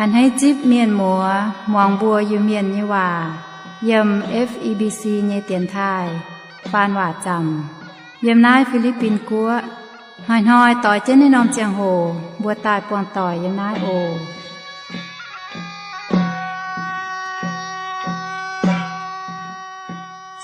A'hneiv zipv mienh muoz muangx mbuo Iu-Mienh nyei waac yiem F E B C nyei dienx taaih faan waac zaamc yiem naaiv Fi^li^bin Guoqv. Hnoi-hnoi doix jienv naaiv norm ziangh hoc mbuo daaih buangh doic yiem naaiv oc.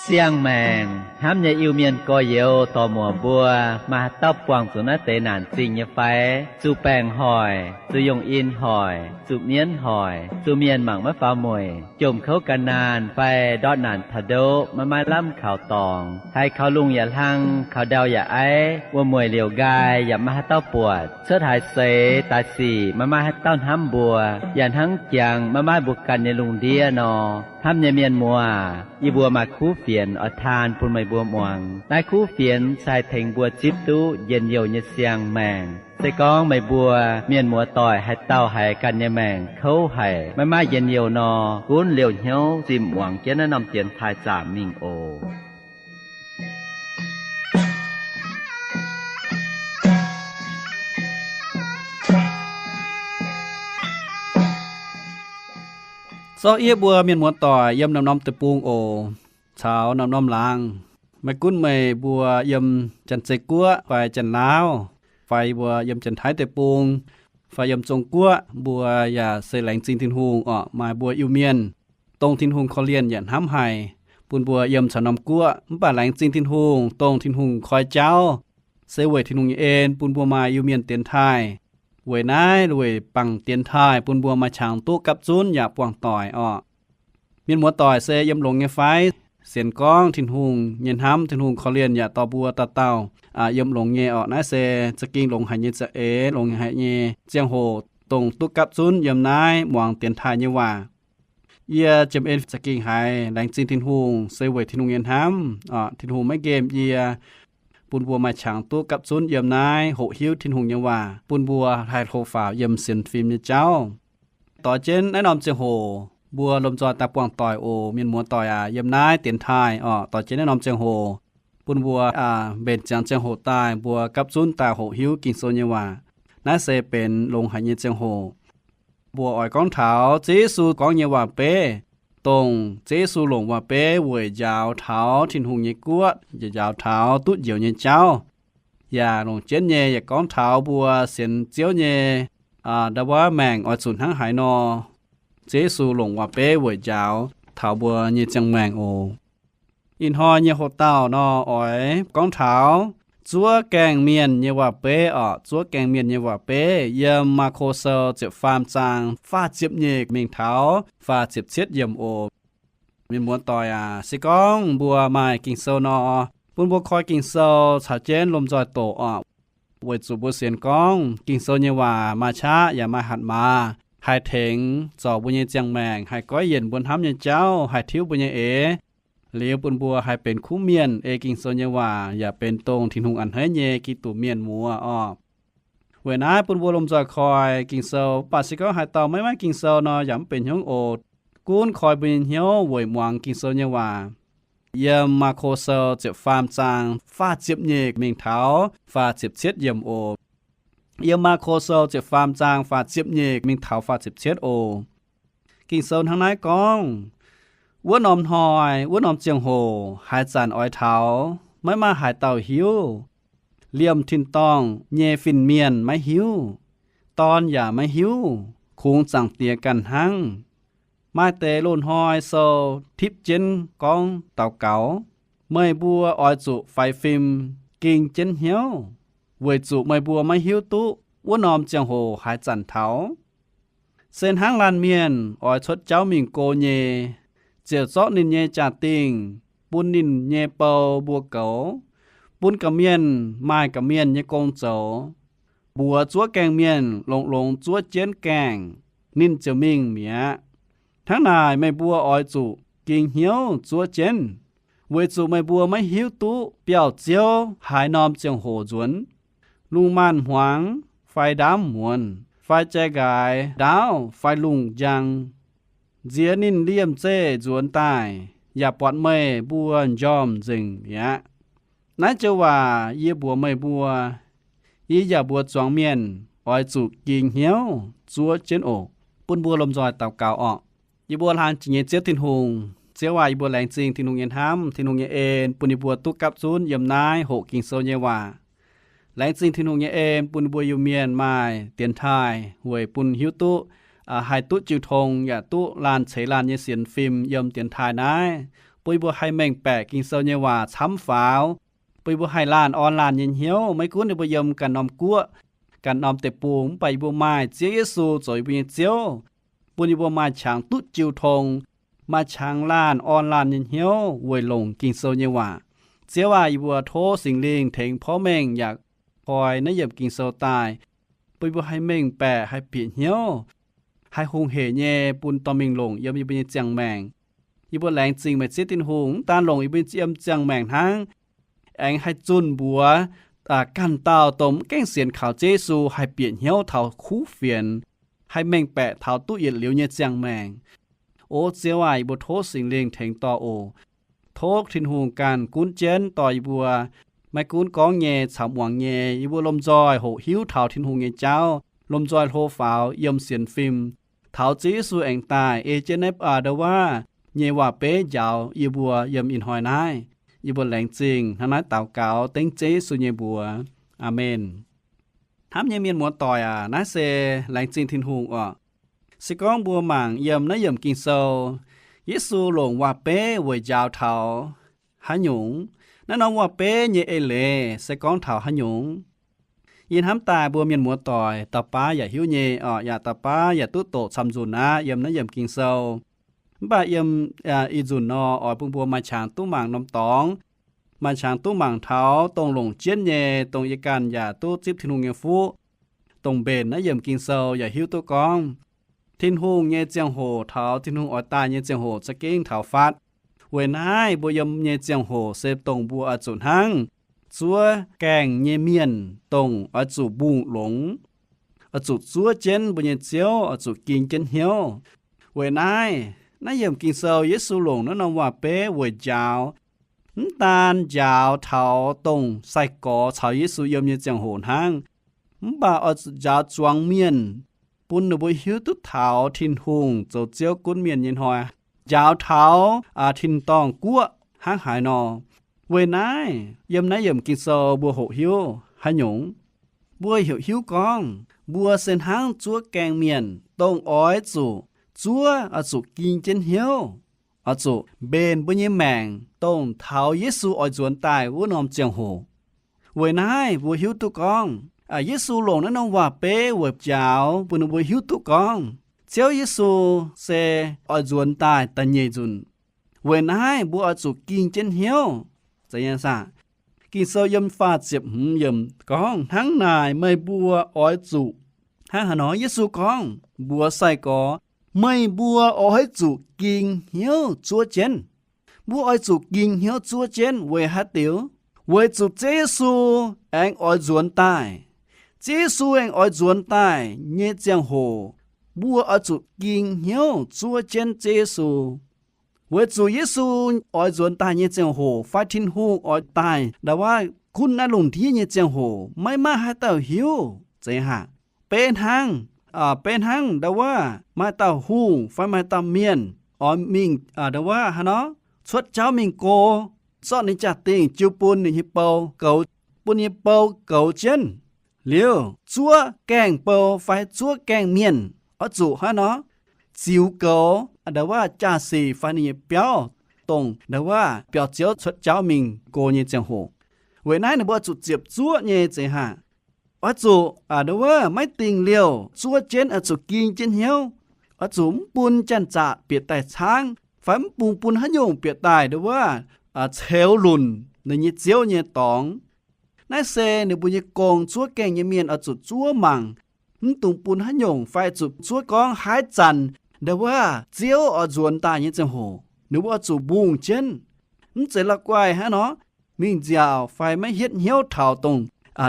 Siang-maengc hnamv nyei Iu-Mienh gorx-youz dorc-muoc mbuo, maaih haaix dauh buangh zuqc naaiv deix naanc zingh nyei fai? Zuqc baengc hoic, zuqc yongh in hoic, zuqc mienv hoic, zuqc mienh mangc maiv faaux mueic, jomc kouv gan naanh fai ndortv naanc taux ndoqv maiv maaih lamh kaux dorngx, haiz kaux lungh yaac hlang, kaux ndau yaac aiv, wuom-mueic liouc nqaai yaac maiv maaih haaix dauh buatc, cuotv haaix seix daaih sic maiv maaih haaix dauh hnamv mbuo, yaac hnangv jangx maiv maaih mbuo ganh nyei lungh ndiev nor. Hnamv nyei mienh muoz, yie mbuo maaih kuv fienx oix taan bun meih mbuo muangx. Naaiv kuv fienx se haih tengx mbuo zipv duqv njien-youh nyei siang-maengc. Se gorngv meih mbuo mienh muoz doic haaix dauh haiz ganh nyei maengc kouv haic, maiv maaih njien-youh nor, gunv liouh hnyouv zimh muangx jienv naaiv norm dienx taaih zaamc mingh oc. Zorqv yie mbuo mienh muoz doic yiem norm-norm deic-bung oc, caux norm-norm laangz. Maiv gunv meih mbuo yiem Janx-Zei Guoqv fai Janx-Laauv, fai mbuo yiem Janx-Taiv deic-bung, fai yiem Zong Guoqv, mbuo yaac se laengz zingh Tin-Hungh orqc, maaih mbuo Iu-Mienh, dongh Tin-Hungh korv-lienh yaac hnamv haic bun mbuo yiem caux norm guoqv. Mv baac laengz zingh Tin-Hungh, dongh Tin-Hungh koi jauv se weic Tin-Hungh nyei en bun mbuo maaih Iu-Mienh dienx taaih. Weic naaiv weic bangc dienx taaih bun mbuo maaih qangx duqv gapv zunv yaac buangh doic orqc. Mienh muoz doic se yiem longx nyei fai? Sienx gorngv Tin-Hungh nyei hnamv, Tin-Hungh korv-lienh yaac dorh mbuo dauh dauh yiem longx nyei orqc. Naaiv se za'gengh longx haic nyei za'eix, longx haic nyei ziangh hoc dongh duqv gapv zunv yiem naaiv muangx dienx taaih nyei waac. Yie James En za'gengh haiz laengz zingh Tin-Hungh se weic Tin-Hungh nyei hnamv, Tin-Hungh maiv nqemh yie, bun mbuo maaih qangx duqv gapv zunv yiem naaiv hoqc hiuv Tin-Hungh nyei waac, bun mbuo haih hlo faaux yiem sienx fim nyei jauv. Doix jienv naaiv norm ziangh hoc mbuo lomh nzoih daaih buangh doic oc. Mienh muoz doic aac, yiem naaiv dienx taaih orqc, doix jienv naaiv norm ziangh hoc bun mbuo mbenc ziangx ziangh hoc daaih mbuo gapv zunv daaih hoqc hiuv Ging-Sou nyei waac. Naaiv se benx longx haic nyei ziangh hoc. Mbuo oix gorngv taux Ziouv Yesu gorngv nyei waac-beiv, dongh Ziouv Yesu longc waac-beiv weic njaaux taux Tin-Hungh nyei guoqv, njaaux taux duqv njoux nyei jauv, yaac longc jienv nyei yaac gorngv taux mbuo sienx Ziouv nyei ndau wuov maengc oix zuqc hnangv haaix nor. Ziouv Yesu longc waac-beiv weic njaaux taux mbuo nyei ziangh maengc oc. Ih hnoi nyei hoc-dauh nor oix gorngv taux zuov gaengh mienh nyei waac-beiv orqc. Zuov gaengh mienh nyei waac-beiv yiem Maako Sou ziepc faam zaang faah ziepc nyeic mingh taux faah ziepc cietv yiemc oc. Mienh muoz doic aac, se gorngv mbuo maaih Ging-Sou nor, bun mbuo koi Ging-Sou caux jienv lomh nzoih doqc orqc. Weic zuqc mbuo sienx gorngv Ging-Sou nyei waac maaih qaqv yaac maaih hatc maaz, haih tengx zorc mbuo nyei ziangh maengc, haih goiv yienc mbuo hnamv nyei jauv, haih tiuv mbuo nyei eix. Liuz bun mbuo haih benx kuv mienh ei Ging-Sou nyei waac yaac benx dongh Tin-Hungh a'hneiv nyei Giduc mienh muoz orqc. Weic naaiv bun mbuo lomh nzoih koi Ging-Sou. Mv baac se gorngv haaix dauh maiv maaih Ging-Sou nor yaac mv benx hnyouv oc. Gunv koi mbuo nyei hnyouv weic muangx Ging-Sou nyei waac. Yiem Maako Sou ziepc faam zaang faah ziepc nyeic mingh taux faah ziepc cietv yiemc oc. Yiem Maako Sou ziepc faam zaang faah ziepc nyeic mingh taux faah ziepc cietv oc. Ging-Sou hnangv naaiv gorngv, Wuov norm hnoi, wuov norm ziangh hoc haaix zanc oix taux, maiv maaih haaix dauh hiuv. Liemh tin-dorngh nyei fin-mienh maiv hiuv, dorn yaac maiv hiuv, kungx Zaangc Diex ganh hnangv. Maaih deix loz-hnoi sou tipv jienv gorngv daux gaux. Meih mbuo oix zuqc faix fim, ging jienv hnyouv, weic zuqc meih mbuo maiv hiuv duqv wuov norm ziangh hoc haaix zanc taux. Se hnangv laanh mienh oix cuotv jauv mingh go nyei, ziouc zorqv ninh nyei jaa-dingh bun ninh nyei bou mbuo goux, bun gorqv-mienh maaih gorqv-mienh nyei gong zoux, mbuox zuov gaengh mienh longx-longx zuov jienv gaengh, ninh ziouc mingh mi'aqv. Hnangv naaic meih mbuo oix zuqc ging hnyouv zuov jienv, weic zuqc meih mbuo maiv hiuv duqv biauv-ziouv haaix norm ziangh hoc nzuonx. Lungh maanz-hmuangx fai ndaamv muonz fai jai-nqaaix ndaauv fai lungh njang, nziex ninh liemh zeih nzuonx daaih yaac buatc meih mbuo njormh nzengc mi'aqv. Naaiv joux waac yie mbuox meih mbuo, yie yaac mbuox zuangx mienh, oix zuqc ging hnyouv zuov jienv oc. Bun mbuo lomh nzoih daux gaux orqc. Yie mbuo laanh jiex nyei Ziouv Tin-Hungh, Ziouv aac, yie mbuo laengz zingh Tin-Hungh nyei hnamv, Tin-Hungh nyei en, bun yie mbuo duqv gapv zunv yiem naaiv hoqc Ging-Sou nyei waac. Laengz zingh Tin-Hungh nyei en bun yie mbuo Iu-Mienh maaih dienx taaih weic bun hiuv duqv haih duqv jiu tong yaac duqv laanh ceix laanh nyei sienx fim yiem dienx taaih naaiv, bun yie mbuo haih mengh baeqc Ging-Sou nyei waac camv faaux, bun yie mbuo haih laanh orn laanh nyei hnyouv. Maiv gunv yie mbuo yiem ganh norm guoqv, ganh norm deic-bung, mv baac yie mbuo maaih Ziouv Yesu zoux yie mbuo nyei Ziouv, bun yie mbuo maaih qangx duqv jiu tong, maaih qangx laanh orn laanh nyei hnyouv weic longc Ging-Sou nyei waac. Ziouv aac, yie mbuo tov Singx Lingh tengx porv mengh yaac koi naaiv yiemc Ging-Sou daaih, bun yie mbuo haih mengh baeqc, haih bieqc hnyouv, haih hungh hec nyei bun dorh mingh longc yiem yie mbuo nyei ziangh maengc. Yie mbuo laengz zingh meih Ziouv Tin-Hungh, mv daan longc yie mbuo yiem ziangh maengc hnangv, aengx haih zunh mbuox ganh dauh dongh mv gaengh sienx kaux Ziouv Yesu haih bieqc hnyouv taux kuv fienx, haih mengh baeqc taux duqv yietc liuz nyei ziangh maengc. O Ziouv aac, yie mbuo tov Singx Lingh tengx dorh oc. Tov Tin-Hungh ganh gunv jienv dorh yie mbuo, maiv gunv gorngv nyei caux muangx nyei, yie mbuo lomh nzoih hoqc hiuv taux Tin-Hungh nyei jauv, lomh nzoih hlo faaux yiem sienx fim, taux Ziouv Yesu aengx daaih ei jienv naaiv aa ndau waav nyei waac-beiv njaaux yie mbuo yiem ih hnoi naaiv. Yie mbuo laengz zingh hnangv naaiv daux gaux dengv Ziouv Yesu nyei mbuox. Aamen. Hnamv nyei mienh muoz-doic aac, naaiv se laengz zingh Tin-Hungh oc. Se gorngv mbuo mangc yiem naaiv yiemc Ging-Sou, Yesu longc waac-beiv weic njaaux taux haaix nyungc? Naaiv norm waac-beiv nyei eix leiz se gorngv taux haaix nyungc? Yie hnamv daaih mbuo mienh muoz-doic dauh baav yaac hiuv nyei oc, yaac dauh baav yaac duqv doqc camv-nzunc aqv yiem naaiv yiemc Ging-Sou. Mv baac yiem ih nzunc nor oix bun mbuo maaih qangx duqv mangc norm dorngx, maaih qangx duqv mangc taux dongh longc jienv nyei, dongh yie ganh yaac duqv zipv Tin-Hungh nyei fuqv, dongh mbenc naaiv yiemc Ging-Sou yaac hiuv duqv gorngv Tin-Hungh nyei ziangh hoc taux Tin-Hungh oix daaih nyei ziangh hoc za'gengh taux fatv. Weic naaiv mbuo yiem nyei ziangh hoc se dongh mbuo oix zuqc hnangv zuov gaengh nyei mienh, dongh oix zuqc mbungh longx, oix zuqc zuov jienv mbuo nyei Ziouv, oix zuqc ging jienv hnyouv. Weic naaiv, naaiv yiemc Ging-Sou Yesu longc naaiv norm waac-beiv weic njaaux, mv daan njaaux taux dongh sai-gorx caux Yesu yiem nyei ziangh hoc hnangv, mv baac oix zuqc njaaux zuangx mienh, bun ninh mbuo hiuv duqv taux Tin-Hungh zoux Ziouv gunv mienh nyei hnoi, njaaux taux tin-dorngh guoqv hnangv haaix nor. Weic naaiv, yiem naaiv yiemc Ging-Sou mbuo hoqc hiuv haaix nyungc? Mbuo hoqc hiuv gorngv mbuo se hnangv zuov gaengh mienh, dongh oix zuqc zuov, oix zuqc ging jienv hnyouv, oix zuqc mbenc mbuo nyei maengc dongh taux Yesu oix nzuonx daaih wuov norm ziangh hoc. Weic naaiv mbuo hiuv duqv gorngv Yesu longc naaiv norm waac-beiv weic njaaux bun ninh mbuo hiuv duqv gorngv Ziouv Yesu se oix nzuonx daaih da'nyeic nzunc. Weic naaiv mbuo oix zuqc ging jienv hnyouv. Ging-Sou yiem faah ziepc hmz yiemc gorngv, hnangv naaic meih mbuo oix zuqc, hnangv haaix nor Yesu gorngv mbuox sai-gorx, meih mbuo oix zuqc ging hnyouv zuov jienv. Mbuo oix zuqc ging hnyouv zuov jienv weic haaix diuc? Weic zuqc Ziouv Yesu aengx oix nzuonx daaih. Ziouv Yesu aengx oix nzuonx daaih nyei ziangh hoc, mbuo oix zuqc ging hnyouv zuov jienv Ziouv Yesu. Weic zuqc Yesu oix nzuonx daaih nyei ziangh hoc fai Tin-Hungh oix daaih ndau wuov gunv naaiv lungh ndiev nyei ziangh hoc, maiv maaih haaix dauh hiuv. Zeiz haac? Beiv hnangv, beiv hnangv ndau wuov maaih dauh hungh fai maaih dauh mienh oix mingh ndau wuov haaix nor, cuotv jauv mingh go, zorqv ninh jaa-dingh jiu bun ninh nyei bou goux, bun nyei bou goux jienv. Liuz zuov gaengh bou fai zuov gaengh mienh oix zuqc haaix nor, ziux goux ndau wuov jaa-sic fai ninh nyei biauv, dongh ndau wuov biauv-ziouv cuotv jauv mingh go nyei ziangh hoc. Weic naaiv ninh mbuo zuqc ziepc zuoqv nyei. Zeiz haac? Oix zuqc ndau wuov maiv dingh liouh zuov jienv, oix zuqc ging jienv hnyouv. Oix zuqc mv bun janx-zaqc bieqc daaih caangv fai mv bun bun haaix nyungc bieqc daaih ndau wuov ceux lunc ninh nyei Ziouv nyei dorngx. Naaiv se ninh mbuo nyei gong. Zuov gaengh nyei mienh oix zuqc zuov mangc, mv dungx bun haaix nyungc fai zuqc zuov gorngv haaix zanc ndau wuov Ziouv oix nzuonx daaih nyei ziangh hoc ninh mbuo oix zuqc mbungh jienv. Mv zeiz la'guaih hnangv nor mingh nziaauc fai maiv hietv hnyouv taux dongh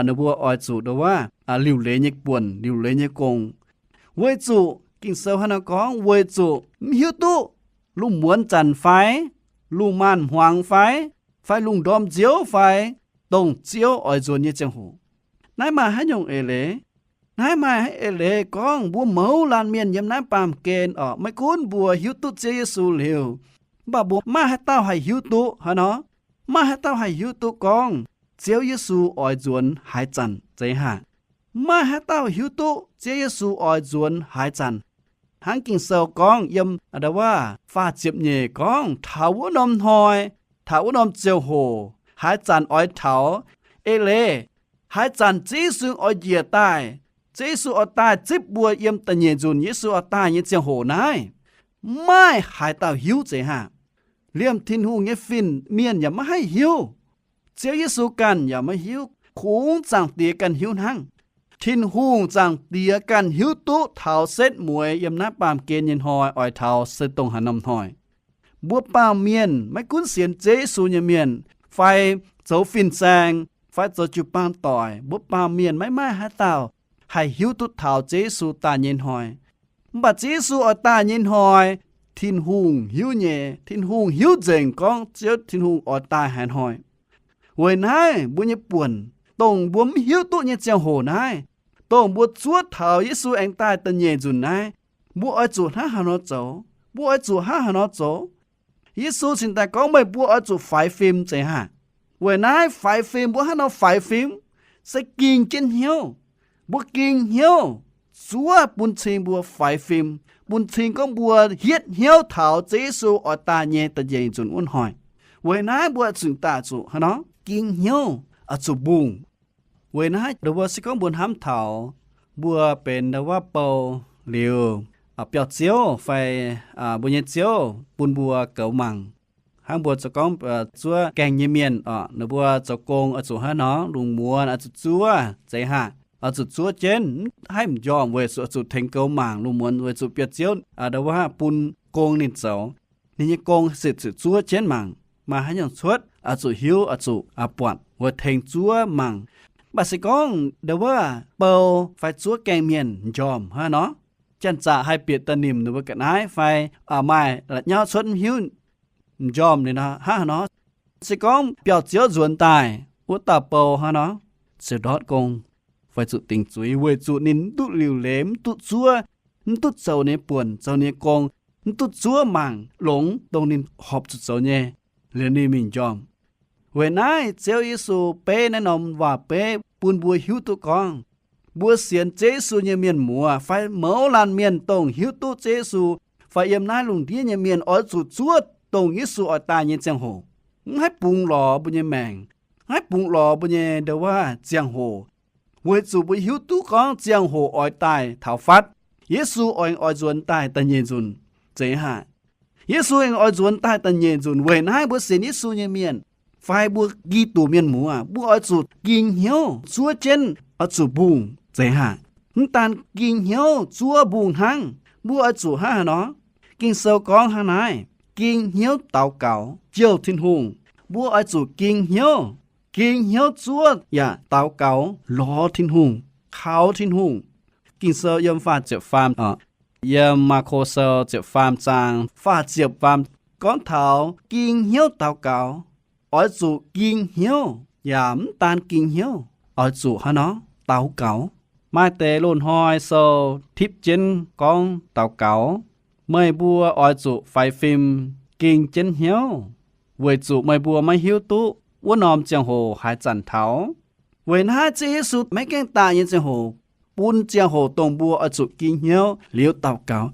ninh mbuo oix zuqc ndau wuov liuc leiz nyei buonc, liuc leiz nyei gong. Weic zuqc Ging-Sou hnangv naaiv gorngv, weic zuqc mv hiuv duqv lungh muonz zanc fai lungh maanz hmuangx fai, fai lungh ndorm nziouv fai, dongh Ziouv oix nzuonx nyei ziangh hoc. Naaiv maaih haaix nyungc eix leiz? Naaiv maaih eix leiz gorngv mbuo mouz laanh mienh yiem naaiv baamh gen orqc, maiv gunv mbuo hiuv duqv Ziouv Yesu liuz, mv baac mbuo maaih haaix dauh haih hiuv duqv haaix nor? Maaih haaix dauh haih hiuv duqv gorngv Ziouv Yesu oix nzuonx haaix zanc zeiz haah? Maaih haaix dauh hiuv duqv Ziouv Yesu oix nzuonx haaix zanc? Hnangv Ging-Sou gorngv yiem nda'wuov faah ziepc nyeic gorngv taux wuov norm hnoi, taux wuov norm ziangh hoc, haaix zanc oix taux, eix leiz haaix zanc Ziouv Yesu oix njiec daaih, Ziouv Yesu oix daaih zipv mbuo yiem da'nyeic nzunc Yesu oix daaih nyei ziangh hoc naaiv, maaih haaix dauh hiuv zeiz haah? Liemh Tin-Hungh nyei fin-mienh yaac maiv haih hiuv. Ziouv Yesu ganh yaac maiv hiuv, kungx Zaangc Diex ganh hiuv hnangv. Tin-Hungh Zaangc Diex ganh hiuv duqv taux setv mueiz yiem naaiv baamh gen nyei hnoi oix taux se dongh haaix norm hnoi. Mbuo baamh mienh, maiv gunv sienx Ziouv Yesu nyei mienh, fai zoux fin-saeng, fai zoux jiu-baang doic, mbuo baamh mienh maiv maaih haaix dauh haih hiuv duqv taux Ziouv Yesu daaih nyei hnoi. Mv baac Ziouv Yesu oix daaih nyei hnoi, Tin-Hungh hiuv nyei. Tin-Hungh hiuv nzengc gorngv Ziouv Tin-Hungh oix daaih haaix hnoi. Weic naaiv mbuo nyei buonc, dongh mbuo mv hiuv duqv nyei ziangh hoc naaiv, dongh mbuo zuov taux Yesu aengx daaih da'nyeic nzunc naaiv, mbuo oix zuqc hnangv haaix nor zoux? Mbuo oix zuqc hnangv haaix nor zoux? Yesu cingx daaih gorngv meih mbuo oix zuqc faix fim zeiz haah? Weic naaiv faix fim mbuo hnangv nor faix fim, se ging jienv hnyouv. Mbuo ging hnyouv zuov bun cing mbuo faix fim, bun cing gorngv mbuo hietv hnyouv taux Ziouv Yesu oix daaih nyei da'nyeic nzunc wuov hnoi. Weic naaiv mbuo oix zuqc daaih zuqc hnangv nor ging hnyouv, oix zuqc mbungh. Weic naaiv nda'wuov se gorngv mbuo hnamv taux mbuo benx nda'wuov bou liuz, biauv-ziouv fai mbuo nyei ziouv bun mbuo goux mangc. Hnangv mbuo zoux gorngv zuov gaengh nyei mienh oc, ninh mbuo zoux gong oix zuqc hnangv nor, lungh muonz oix zuqc zuov zeiz haah? Oix zuqc zuov jienv, mv haih m'njormh weic zuqc oix zuqc tengx goux mangc. Lungh muonz weic zuqc biauv-ziouv nda'wuov bun gong ninh zoux, ninh nyei gong ziouc zuqc zuov jienv mangc, maaih haaix nyungc cuotv oix zuqc hiuv, oix zuqc buatc weic tengx zuov mangc. Mv baac se gorngv nda'wuov bou fai zuov gaengh mienh m'njormh hnangv nor, janx-zaqc haih bieqc da'nimc ninh mbuo ga'naaiv fai maaih la'nyauv cuotv mv hiuv, m'njormh ninh hnangv nor. Se gorngv biauv-ziouv nzuonx daaih, wuov dauh bou hnangv nor, ziouc ndortv gong fai zuqc dingc zuiz weic zuqc ninh mv duqv liuc leiz, mv duqv zuov, mv duqv zoux ninh nyei buonc, zoux ninh nyei gong, mv duqv zuov mangc longx dongh ninh horpc zuqc zoux nyei, liuz ninh mingh m'njormh. Weic naaiv Ziouv Yesu beiv naaiv norm waac-beiv bun mbuo hiuv duqv gorngv, mbuo sienx Ziouv Yesu nyei mienh muoz fai mouz laanh mienh dongh hiuv duqv Ziouv Yesu, fai yiem naaiv lungh ndiev nyei mienh oix zuqc zuov dongh Yesu oix daaih nyei ziangh hoc. Mv haih bungx lorz mbuo nyei maengc, mv haih bungx lorz mbuo nyei nda'wuov ziangh hoc, weic zuqc mbuo hiuv duqv gorngv ziangh hoc oix daaih taux fatv. Yesu oix, oix nzuonx daaih da'nyeic nzunc zeiz haah? Yesu aengx oix nzuonx daaih da'nyeic nzunc. Weic naaiv mbuo sienx Yesu nyei mienh fai mbuo Giduc mienh muoz, mbuo oix zuqc ging hnyouv zuov jienv oix zuqc mbungh zeiz haah? Mv daan ging hnyouv zuov mbungh hnangv, mbuo oix zuqc hnangv haaix nor? Ging-Sou gorngv hnangv naaiv, ging hnyouv daux gaux jouh Tin-Hungh. Mbuo oix zuqc ging hnyouv, ging hnyouv zuov yaac daux gaux lorz Tin-Hungh, kaux Tin-Hungh. Ging-Sou yiem faah ziepc faam, yiem Maako Sou ziepc faam zaang faah ziepc faam gorngv taux ging hnyouv daux gaux. Oix zuqc ging hnyouv, yaac mv daan ging hnyouv, oix zuqc hnangv nor daux gaux. Maaih deix loz-hnoi sou tipv jienv gorngv daux gaux. Meih mbuo oix zuqc faix fim, ging jienv hnyouv, weic zuqc meih mbuo maiv hiuv duqv wuov norm ziangh hoc haaix zanc taux. Weic naaiv Ziouv Yesu maiv gaengh daaih nyei ziangh hoc, bun ziangh hoc dongh mbuo oix zuqc ging hnyouv liuz daux gaux.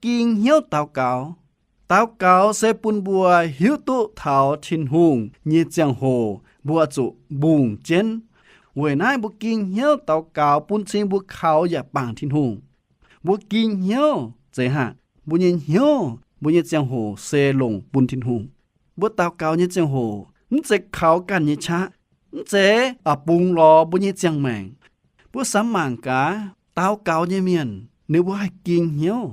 Ging hnyouv daux gaux. Daux gaux se bun mbuo hiuv duqv taux Tin-Hungh nyei ziangh hoc mbuo oix zuqc mbungh jienv. Weic naaiv mbuo ging hnyouv daux gaux bun cing mbuo kaux yaac bangc Tin-Hungh. Mbuo ging hnyouv zeiz haah? Mbuo nyei hnyouv, mbuo nyei ziangh hoc se longc bun Tin-Hungh. Mbuo daux gaux nyei ziangh hoc mv zeiz kaux ganh nyei qaqv, mv zeiz bungx lorz mbuo nyei ziangh maengc. Mbuo samx mangc gaax, daux gaux nyei mienh ninh mbuo haih ging hnyouv.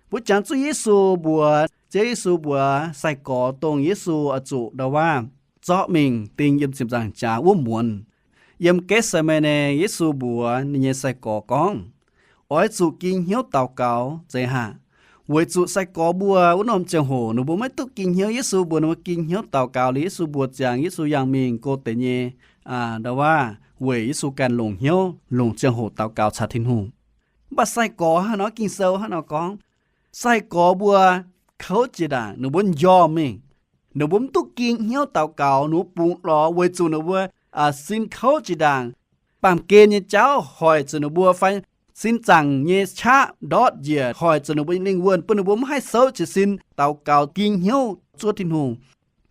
Mbuo jangx zuqc Yesu mbuox, Ziouv Yesu mbuox sai-gorx dongh Yesu oix zuqc nda'wuov zorqv mingh ding yiem ziepc nzaangc jaax wuov muonz. Yiem Getc^se^maa^ne, Yesu mbuox ninh nyei sai-gorx gorngv, oix zuqc ging hnyouv daux gaux zeiz haah? Weic zuqc sai-gorx mbuo wuov norm ziangh hoc ninh mbuo maiv duqv ging hnyouv. Yesu mbuox ninh mbuo ging hnyouv daux gaux liuz, Yesu mbuox ziangx, Yesu yangh mingh go deix nyei nda'wuov weic Yesu ganh longc hnyouv, longc ziangh hoc daux gaux caux Tin-Hungh. Mv baac sai-gorx hnangv nor, Ging-Sou hnangv nor gorngv, sai-gorx mbuo kouv jiex ndaangc, ninh mbuo njormh mingh. Ninh mbuo mv duqv ging hnyouv daux gaux, ninh mbuo bungx lorz weic zuqc ninh mbuo sin kouv jiex ndaangc. Baamh gen nyei jauv hoic zuqc ninh mbuo fai sin zaangc nyei qaqv ndortv njiec hoic zuqc ninh mbuo nyei lingh wuonh bun ninh mbuo mv haih souv jiez sin daux gaux ging hnyouv zuov Tin-Hungh.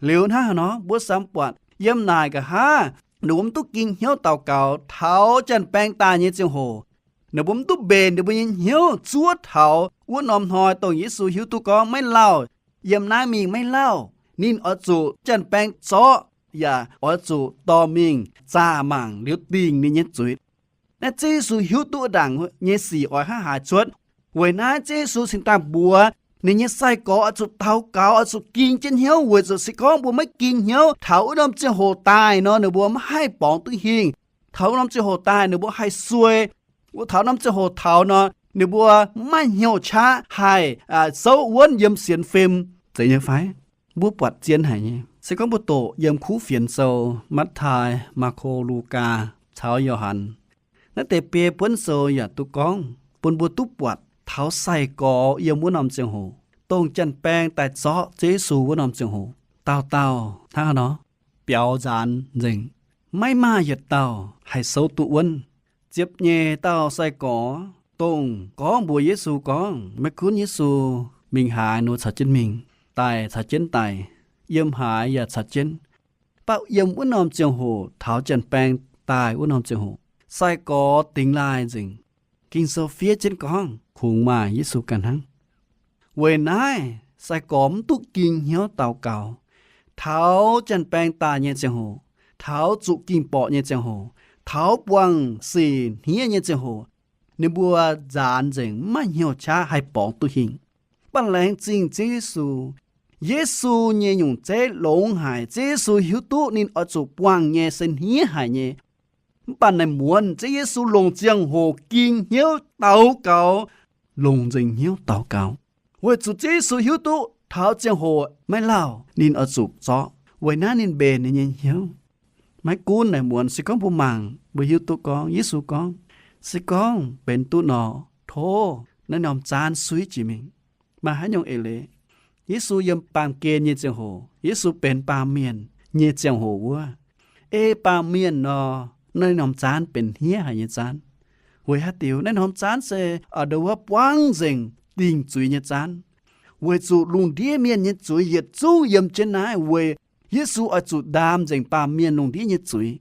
Liuz hnangv haaix nor, mbuo samx buatc yiem naaic nqa'haav ninh mbuo mv duqv ging hnyouv daux gaux taux janx-baeng daaih nyei ziangh hoc, ninh mbuo mv duqv mbenc ninh mbuo nyei hnyouv zuov taux wuov norm hnoi dongh Yesu hiuv duqv gorngv maiv lauh, yiem naaiv mingh maiv lauh, ninh oix zuqc janx-baeng zorqv, yaac oix zuqc dorh mingh zaah mangc liuz dingc ninh nyei zuiz. Naaiv Ziouv Yesu hiuv duqv ndaangc nyei sic oix hnangv haaix cuotv. Weic naaiv Ziouv Yesu cingx daaih mbuox ninh nyei sai-gorx oix zuqc daux gaux, oix zuqc ging jienv hnyouv, weic zuqc se gorngv mbuo maiv ging hnyouv taux wuov norm ziangh hoc daaih nor, ninh mbuo maiv haih borngz duqv hingh. Taux wuov norm ziangh hoc daaih ninh mbuo haih suei. Wuov taux norm ziangh hoc taux nor, ninh mbuo maiv maaih hnyouv qaqv haih souv wuonv yiem sienx fim. Zeiz nyei fai? Mbuo buatc zien haic nyei. Se gorngv mbuo doqc yiem kuv fienx sou, Matv^taai, Maako, Lugaa caux Yo^han, naaiv deix biei buonv sou yaac duqv gorngv bun mbuo duqv buatc taux sai-gorx yiem wuov norm ziangh hoc, dongh janx-baeng daaih zorqv Ziouv Yesu wuov norm ziangh hoc, dauh dauh hnangv haaix nor biaux nzaanx nzengc. Maiv maaih yietc dauh haih souv duqv wuonv. Ziepc nyeic dauh sai-gorx, dongh gorngv mbuox Yesu gorngv maiv gunv Yesu mingh haaix nor caux jienv mingh, daic caux jienv daic, yiem haaix yaac caux jienv, mv baac yiem wuov norm ziangh hoc taux janx-baeng daaih wuov norm ziangh hoc, sai-gorx dingx laaih nzengc. Ging-Sou fiev jienv gorngv kungx maaih Yesu ganh hnangv. Weic naaiv sai-gorx mv duqv ging hnyouv daux gaux taux janx-baeng daaih nyei ziangh hoc, taux zuqc ging-borqc nyei ziangh hoc, taux buangh sic hniev nyei ziangh hoc, ninh mbuo nzaanx nzengc, maiv maaih hnyouv qaqv haih borngz duqv hingh. Mv baac laengz zingh Ziouv Yesu, Yesu nyei nyungc zeiv longx haic. Ziouv Yesu hiuv duqv ninh oix zuqc buangh nyei se hniev haic nyei. Mv baac naaic muonz Ziouv Yesu longc ziangh hoc ging hnyouv daux gaux, longc nzengc hnyouv daux gaux, weic zuqc Ziouv Yesu hiuv duqv taux ziangh hoc maiv lauh ninh oix zuqc zorqv. Weic naaiv ninh mbenc ninh nyei hnyouv. Maiv gunv naaic muonz, se gorngv mbuo mangc mbuo hiuv duqv gorngv Yesu gorngv, se gorngv benx duqv nor, tov naaiv norm zaanv suiv jiex mingh. Maaih haaix nyungc eix leiz? Yesu yiem baamh gen nyei ziangh hoc, Yesu benx baamh mienh nyei ziangh hoc wuov, ei baamh mienh nor, naaiv norm zaanv benx hniev haic nyei zaanv. Weic haaix diuc? Naaiv norm zaanv se ndo wuov buangv nzengc dingc zuiz nyei zaanv. Weic zuqc lungh ndiev mienh nyei zuiz yietc zungv yiem jienv naaiv weic Yesu oix zuqc ndaam nzengc baamh mienh lungh ndiev nyei zuiz.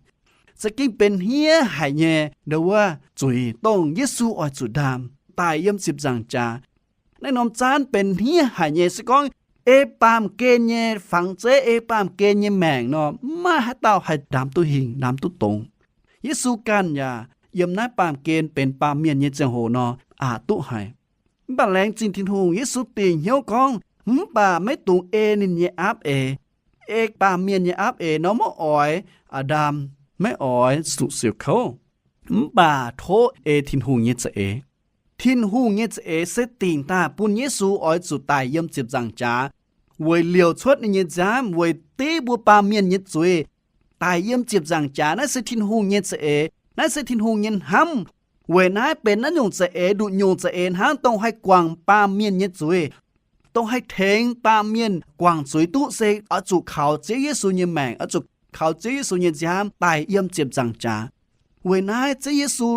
Za'gengh benx hniev haic nyei ndo wuov zuiz dongh Yesu oix zuqc ndaam daaih yiem ziepc nzaangc jaax. Naaiv norm zaanv benx hniev haic nyei se gorngv ei baamh gen nyei fangx zeiv, ei baamh gen nyei maengc nor, maiv maaih haaix dauh haih ndaam duqv hingh, ndaam duqv dongz. Yesu ganh yaac yiem naaiv baamh gen benx baamh mienh nyei ziangh hoc nor, aqc duqv haic. Mv baac laengz zingh Tin-Hungh, Yesu dingc hnyouv gorngv, mv baac maiv dungx ei ninh nyei aapv eix. Ei baamh mienh nyei aapv eix nor maiv oix ndaam, maiv oix zuqc siouc kouv. Mv baac tov ei Tin-Hungh nyei za'eix. Tin-Hungh nyei za'eix se dingc daaih bun Yesu oix zuqc daic yiem ziepc nzaangc jaax, weic liouc cuotv ninh nyei nziaamv, weic div mbuo baamh mienh nyei zuiz, daic yiem ziepc nzaangc jaax. Naaiv se Tin-Hungh nyei za'eix. Naaiv se Tin-Hungh nyei hnamv. Weic naaiv benx naaiv nyungc za'eix, nduqc nyungc za'eix hnangv, dongh haih guangc baamh mienh nyei zuiz, dongh haih tengx baamh mienh guangc zuiz duqv se oix zuqc kaux Ziouv Yesu nyei maengc, oix zuqc kaux Ziouv Yesu nyei nziaamv daic yiem ziepc nzaangc jaax. Weic naaiv Ziouv Yesu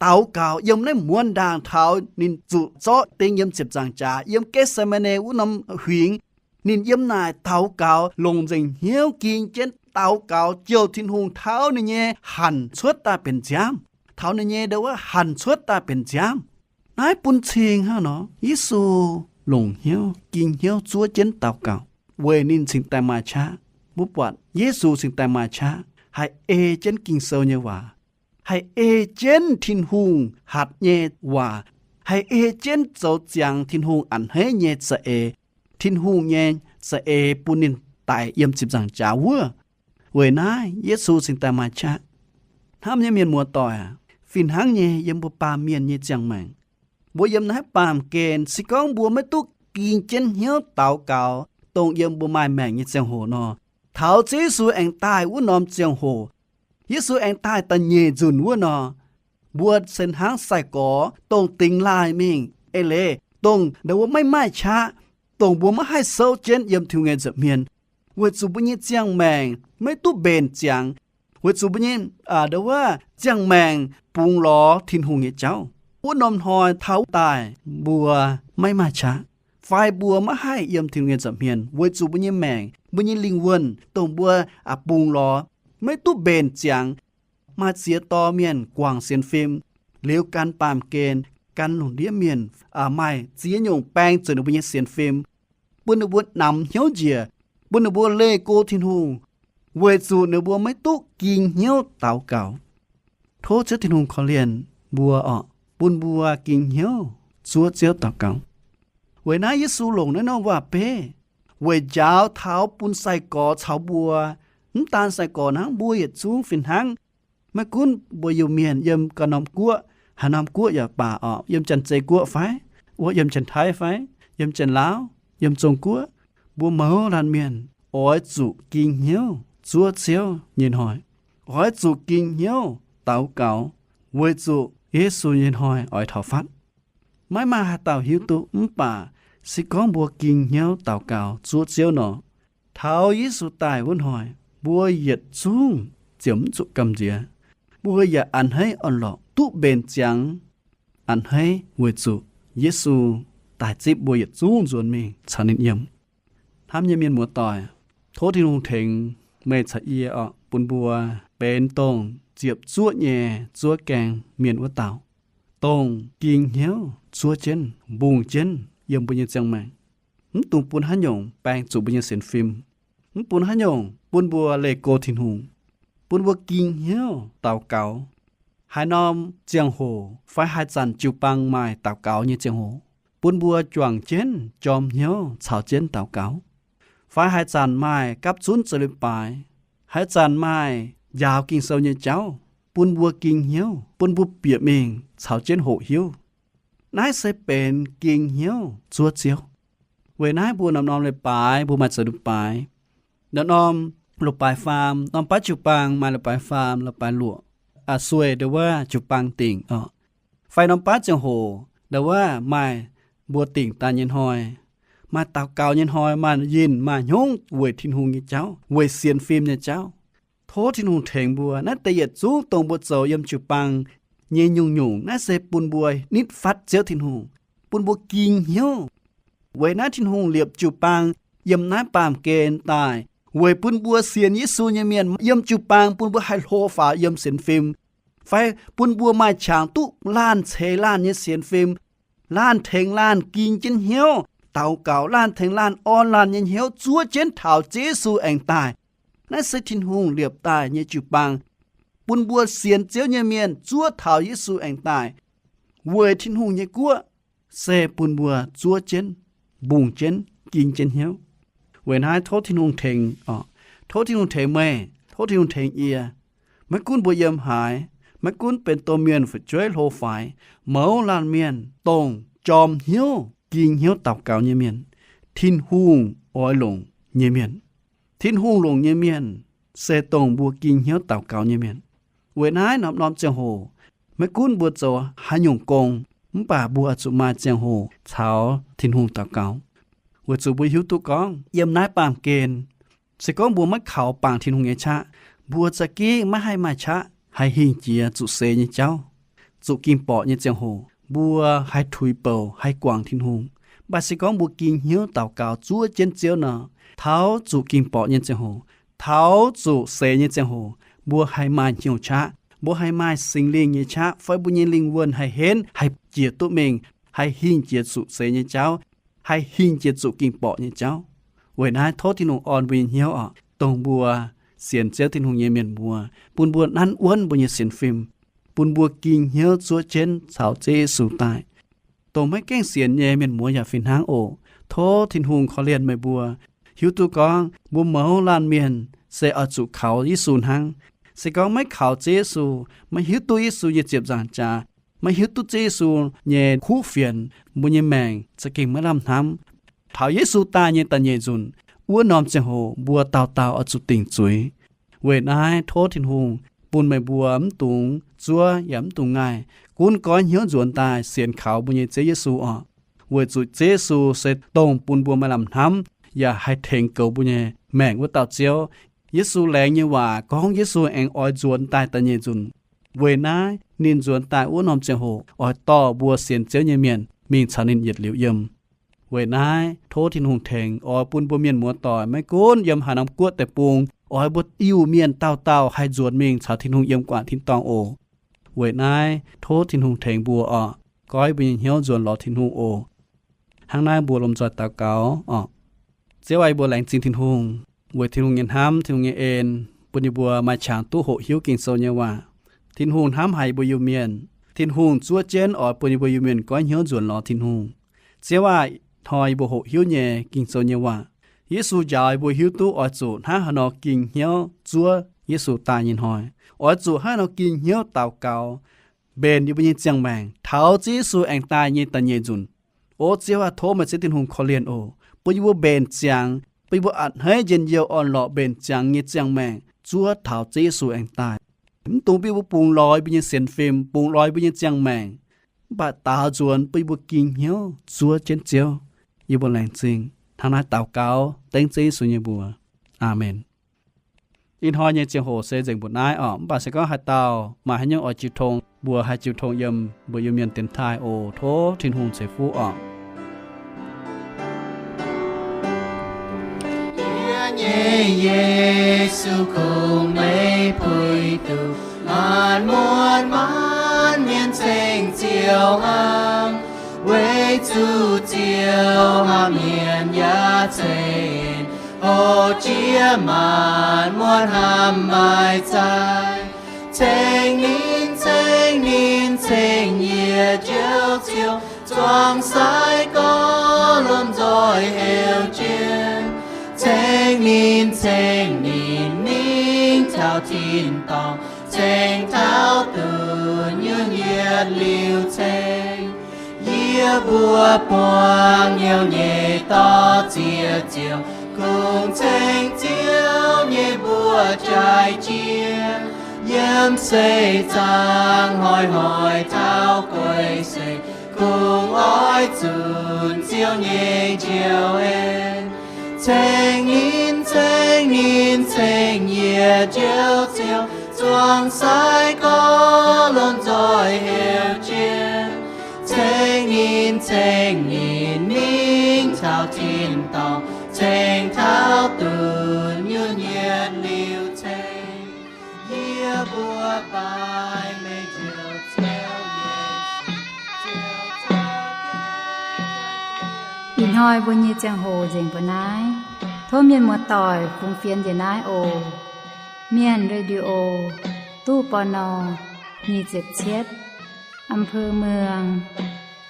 daux gaux yiem naaiv muonz ndaangc taux ninh zuqc zorqv ding yiem ziepc nzaangc jaax, yiem Getc^se^maa^ne wuov norm huingx. Ninh yiem naaic daux gaux, longc nzengc hnyouv ging jienv daux gaux jouh Tin-Hungh taux ninh nyei hanc cuotv daaih benx nziaamv, taux ninh nyei ndo wuov hanc cuotv daaih benx nziaamv. Naaiv bun cing hnangv nor, Yesu longc hnyouv, ging hnyouv zuov jienv daux gaux, weic ninh cingx daaih maaih qaqv. Mbuo buatc Yesu cingx daaih maaih qaqv, haih ei jienv Ging-Sou nyei waac, haih ei jienv Tin-Hungh hatc nyei waac, haih ei jienv zoux ziangx Tin-Hungh a'hneiv nyei za'eix, Tin-Hungh nyei za'eix bun ninh daic yiem ziepc nzaangc jaax wuov. Weic naaiv Yesu cingx daaih maaih qaqv. Hnamv nyei mienh muoz-doic aac, fih hnangv nyei yiem mbuo baamh mienh nyei ziangh maengc, mbuo yiem naaiv baamh gen, se gorngv mbuo maiv duqv ging jienv hnyouv daux gaux, dongh yiem mbuo maaih maengc nyei ziangh hoc nor, taux Ziouv Yesu aengx daaih wuov norm ziangh hoc, Yesu aengx daaih da'nyeic nzunc wuov nor, mbuo se hnangv sai-gorx dongh dingx laaih mingh eix leiz, dongh ndau wuov maiv maaih qaqv, dongh mbuo maiv haih souv jienv yiem Tin-Hungh nyei nza'hmien, weic zuqc mbuo nyei ziangh maengc maiv duqv mbenc ziangx, weic zuqc mbuo nyei, aa, ndau wuov ziangh maengc bungx lorz Tin-Hungh nyei jauv. Wuov norm hnoi taux daaih mbuo maiv maaih qaqv, fai mbuo maiv haih yiem Tin-Hungh nyei nza'hmien, weic zuqc mbuo nyei maengc, mbuo nyei lingh wuonh dongh mbuo, aa, bungx lorz, maiv duqv mbenc ziangx. Maaih ziex dorh mienh guangc sienx fim, liuz gan baamh gen, gan lungh ndiev mienh, aa, maaih ziex nyungc baeng zuqc ninh mbuo nyei sienx fim, bun ninh mbuo namx hnyouv njiec, bun ninh mbuo leih go Tin-Hungh, weic zuqc ninh mbuo maiv duqv ging hnyouv daux gaux. Tov Ziouv Tin-Hungh korv-lienh mbuo orqc, bun mbuo ging hnyouv zuov Ziouv daux gaux. Weic naaiv Yesu longc naaiv norm waac-beiv weic njaaux taux bun sai-gorx caux mbuo, mv daan sai-gorx hnangv, mbuo yietc zungv fih hnangv. Maiv gunv mbuo Iu-Mienh yiem ganh norm guoqv, haaix norm guoqv yaac baac orqc, yiem Janx-Zei Guoqv fai, wuov yiem Janx-Taiv fai, yiem Janx-Laauv, yiem Zong Guoqv, mbuo mouz laanh mienh oix zuqc ging hnyouv zuov Ziouv nyei hnoi, oix zuqc ging hnyouv daux gaux, weic zuqc Yesu nyei hnoi oix taux fatv. Maiv maaih haaix dauh hiuv duqv, mv baac se gorngv mbuo ging hnyouv daux gaux zuov Ziouv nor, taux Yesu daaih wuov hnoi, mbuo yietc zungv ziouc mv zuqc gamh nziex. Mbuo yaac a'hneiv orn-lorqc duqv mbenc ziangx, a'hneiv weic zuqc Yesu daaih zipv mbuo yietc zungv nzuonx mingh caux ninh yiem. Hnamv nyei mienh muoz-doic, tov Tin-Hungh tengx meih caux yie orqc, bun mbuo benx dongh ziepc zuoqv nyei zuov gaeng mienh wuov dauh, dongh ging hnyouv zuov jienv, mbungh jienv yiem mbuo nyei ziangh maengc. Mv dungx bun haaix nyungc baeng zuqc mbuo nyei sienx fim. Mv bun haaix nyungc bun mbuo leih go Tin-Hungh, bun mbuo ging hnyouv daux gaux. Haaix norm ziangh hoc fai haaix zanc jiu-baang maaih daux gaux nyei ziangh hoc, bun mbuo juangc jienv jorm hnyouv caux jienv daux gaux. Fai haaix zanc maaih gapv zunv zoux leiz-baaix, haaix zanc maaih njaaux Ging-Sou nyei jauv, bun mbuo ging hnyouv, bun mbuo bieqc mingh caux jienv hoqc hiuv. Naaiv se benx ging hnyouv zuov Ziouv. Weic naaiv mbuo norm-norm leiz-baaix mbuo maaih zoux leiz-baaix. Norm-norm loz-baaix faam, norm baav jiu-baang maaih loz-baaix faam, loz-baaix luoqc, aa, sueih ndau wuov jiu-baang dingc orqc. Fai norm baav ziangh hoc ndau wuov maaih mbuo dingc daaih nyei hnoi, maaih daux gaux nyei hnoi, maaih yinh maaih hnyouv weic Tin-Hungh nyei jauv, weic sienx fim nyei jauv. Tov Tin-Hungh tengx mbuo naaiv deix yietc zungv dongh mbuo zoux yiem jiu-baang nyei nyungc-nyungc, naaiv se bun mbuo nitv fatv Ziouv Tin-Hungh, bun mbuo ging hnyouv. Weic naaiv Tin-Hungh liepc jiu-baang yiem naaiv baamh gen daaih, weic bun mbuo sienx Yesu nyei mienh yiem jiu-baang bun mbuo haih hlo faaux yiem sienx fim, fai bun mbuo maaih qangx duqv laanh ceix laanh nyei sienx fim, laanh tengx laanh ging jienv hnyouv daux gaux, laanh tengx laanh orn laanh nyei hnyouv zuov jienv taux Ziouv Yesu aengx daaih. Naaiv se Tin-Hungh liepc daaih nyei jiu-baang, bun mbuo sienx Ziouv nyei mienh zuov taux Yesu aengx daaih, weic Tin-Hungh nyei guoqv, se bun mbuo zuov jienv, mbungh jienv, ging jienv hnyouv. Weic naaiv tov Tin-Hungh tengx, tov Tin-Hungh tengx meih, tov Tin-Hungh tengx yie. Maiv gunv mbuo yiem haaix, maiv gunv benx domh mienh fu'jueiv hlo faix, mouz laanh mienh dongh jorm hnyouv, ging hnyouv daux gaux nyei mienh, Tin-Hungh oix longc nyei mienh. Tin-Hungh longc nyei mienh se dongh mbuo ging hnyouv daux gaux nyei mienh. Weic naaiv norm-norm ziangh hoc, maiv gunv mbuo zoux haaix nyungc gong, mv baac mbuo oix zuqc maaih ziangh hoc caux Tin-Hungh daux gaux, weic zuqc mbuo hiuv duqv gorngv yiem naaiv baamh gen, se gorngv mbuo maiv kaux bangc Tin-Hungh nyei qaqv, mbuo za'gengh maiv haih maaih qaqv haih hingh jiex zuqc seix nyei jauv. Zuqc ging-borqc nyei ziangh hoc mbuo haih tuix bouc haih guangc Tin-Hungh. Mv baac se gorngv mbuo ging hnyouv daux gaux zuov jienv Ziouv nor, taux zuqc ging-borqc nyei ziangh hoc, taux zuqc seix nyei ziangh hoc, mbuo haih maaih hnyouv qaqv, mbuo haih maaih Singx Lingh nyei qaqv, fai mbuo nyei lingh wuonh haih henv, haih jiex duqv mingh, haih hingh jiex zuqc seix nyei jauv, haih hingh jiex zuqc ging-borqc nyei jauv. Weic naaiv tov Tin-Hungh orn mbuo nyei hnyouv oc, dongh mbuo sienx Ziouv Tin-Hungh nyei mienh mbuo, bun mbuo nanv wuonv mbuo nyei sienx fim, bun mbuo ging hnyouv zuov jienv caux Ziouv Yesu daaih. Dongh maiv gaengh sienx nyei mienh muoz yaac fih hnangv oc. Tov Tin-Hungh korv-lienh meih mbuo, hiuv duqv gorngv mbuo mouz laanh mienh se oix zuqc kaux Yesu hnangv. Se gorngv maiv kaux Ziouv Yesu, maiv hiuv duqv Yesu nyei ziepc nzaangc jaax, maiv hiuv duqv Ziouv Yesu nyei kuv fienx, mbuo nyei maengc za'gengh maiv lamh hnamv. Taux Yesu daaih nyei da'nyeic nzunc, wuov norm ziangh hoc mbuo dauh dauh oix zuqc dingc zuiz. Weic naaiv tov Tin-Hungh bun meih mbuo mv dungx zuov yaac mv dungx ngaih, gunv goiv hnyouv nzuonx daaih sienx kaux mbuo nyei Ziouv Yesu orqc. Weic zuqc Ziouv Yesu se dongh bun mbuo maaih lamh hnamv yaac haih tengx goux mbuo nyei maengc wuov dauh Ziouv. Yesu laengz nyei waac gorngv Yesu aengx oix nzuonx daaih da'nyeic nzunc. Weic naaiv ninh nzuonx daaih wuov norm ziangh hoc oix dorh mbuo sienx Ziouv nyei mienh mingh caux ninh yietc liuz yiem. Weic naaiv tov Tin-Hungh tengx oix bun mbuo mienh muoz-doic maiv gunv yiem haaix norm guoqv deic-bung, oix mbuo Iu-Mienh dauh dauh haih nzuonx mingh caux Tin-Hungh yiem gu'nguaaic tin-dorngh oc. Weic naaiv tov Tin-Hungh tengx mbuo orqc, goiv mbuo nyei hnyouv nzuonx lorz Tin-Hungh oc. Hnangv naaiv mbuo lomh nzoih daux gaux orqc. Ziouv aah, yie mbuo laengz zingh Tin-Hungh weic Tin-Hungh nyei hnamv, Tin-Hungh nyei en, bun yie mbuo maaih qangx duqv hoqc hiuv Ging-Sou nyei waac. Tin-Hungh hnamv haic yie mbuo Iu-Mienh. Tin-Hungh zuov jienv oix bun yie mbuo Iu-Mienh goiv hnyouv nzuonx lorz Tin-Hungh. Ziouv aah, hnoi yie mbuo hoqc hiuv nyei Ging-Sou nyei waac, Yesu njaaux yie mbuo hiuv duqv oix zuqc hnangv haaix nor ging hnyouv zuov Yesu daaih nyei hnoi. Oix zuqc hnangv haaix nor ging hnyouv daux gaux, mbenc yie mbuo nyei ziangh maengc taux Ziouv Yesu aengx daaih nyei da'nyeic nzunc. O Ziouv aah, tov meih Ziouv Tin-Hungh korv-lienh oc, bun yie mbuo mbenc ziangx, bun yie mbuo a'hneiv njien-youh orn-lorqc mbenc ziangx nyei ziangh maengc zuov taux Ziouv Yesu aengx daaih. Mv dungx bun yie mbuo bungx lorz yie mbuo nyei sienx fim, bungx lorz yie mbuo nyei ziangh maengc, mv baac daaux nzuonx bun yie mbuo ging hnyouv zuov jienv Ziouv. Yie mbuo laengz zingh hnangv naaiv daux gaux dengv Ziouv Yesu nyei mbuox. Aamen. Ih hnoi nyei ziangh hoc se nzengc mbuoqc naaiv orqc. Mv baac se gorngv haaix dauh maaih haaix nyungc oix jiu tong, mbuo haih jiu tong yiem mbuo Iu-Mienh dienx taaih oc. Tov Tin-Hungh ceix fuqv orqc. Yie nyei Yesu kungx meih puix duqv maanc muotc maanc mienh ceng Ziouv hnangv, weic zuqc Ziouv hnamv mienh yaac ceix en, o, jiex maanc muotc hnamv maaih zaih. Ceng ninh, ceng ninh, ceng yie Njoux Ziouv, zuangx sai gorx lomh nzoih heuc jienv. Ceng ninh, ceng ninh, mingh taux tin-dorngh, ceng taux duqv nyunc yietc liuz ceng. Yie mbuo buangh hnyouv nyei dorh ziex ziouc kungx ceng Ziouv nyei mbuox jaaix jiex. Yiem seix zaangc hnoi-hnoi taux guei seix, kungx oix zunc Ziouv nyei njoux en. Ceng ninh, ceng ninh, ceng yie Njoux Ziouv, zuangx sai gorx lomh nzoih heuc jienv. Ceng ninh, ceng ninh, mingh taux tin-dorngh, ceng taux duqv nyunc yietc liuz ceng. Yie mbuo baaix meih Njoux Ziouv Yesu. Ih hnoi mbuo nyei ziangh hoc nzengc mbuoqc naaiv. Tov mienh muoz-doic fungx fienx njiec naaiv oc. Mienh Radio, ตู้ ปณ. nyic ziepc cietv, อำเภอเมือง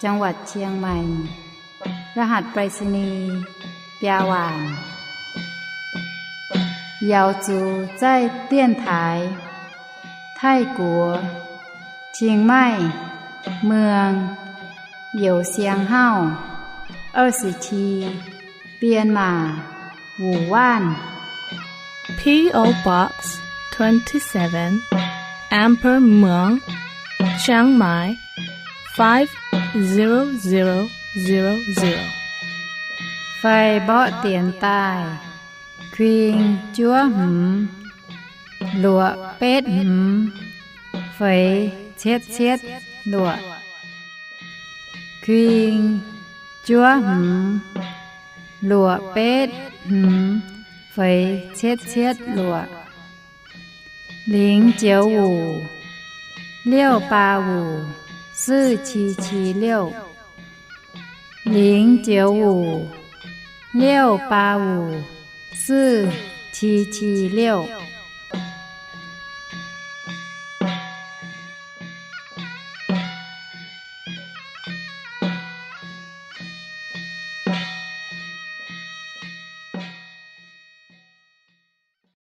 จังหวัดเชียงใหม่ รหัสไปรษณีย์ biaa waanc. Yaux zuqc zaih dienx taaix Taiv-Guoqv, Chiang Mai, Muang, Youz Siang Hauv, 二十七, Bienh Maac, Wuonh Waanv. P O Box twenty-seven, Amber Muang, Chiang Mai, five zero zero zero zero. Fai mborqv dienx daaih, kuing juov hmz, luoqc betv hmz, feix cietv cietv luoqc. Kuing juov hmz, luoqc betv hmz, feix cietv cietv luoqc. 零九五, 六八五, 四七七六. 零九五, 六八五, 四七七六.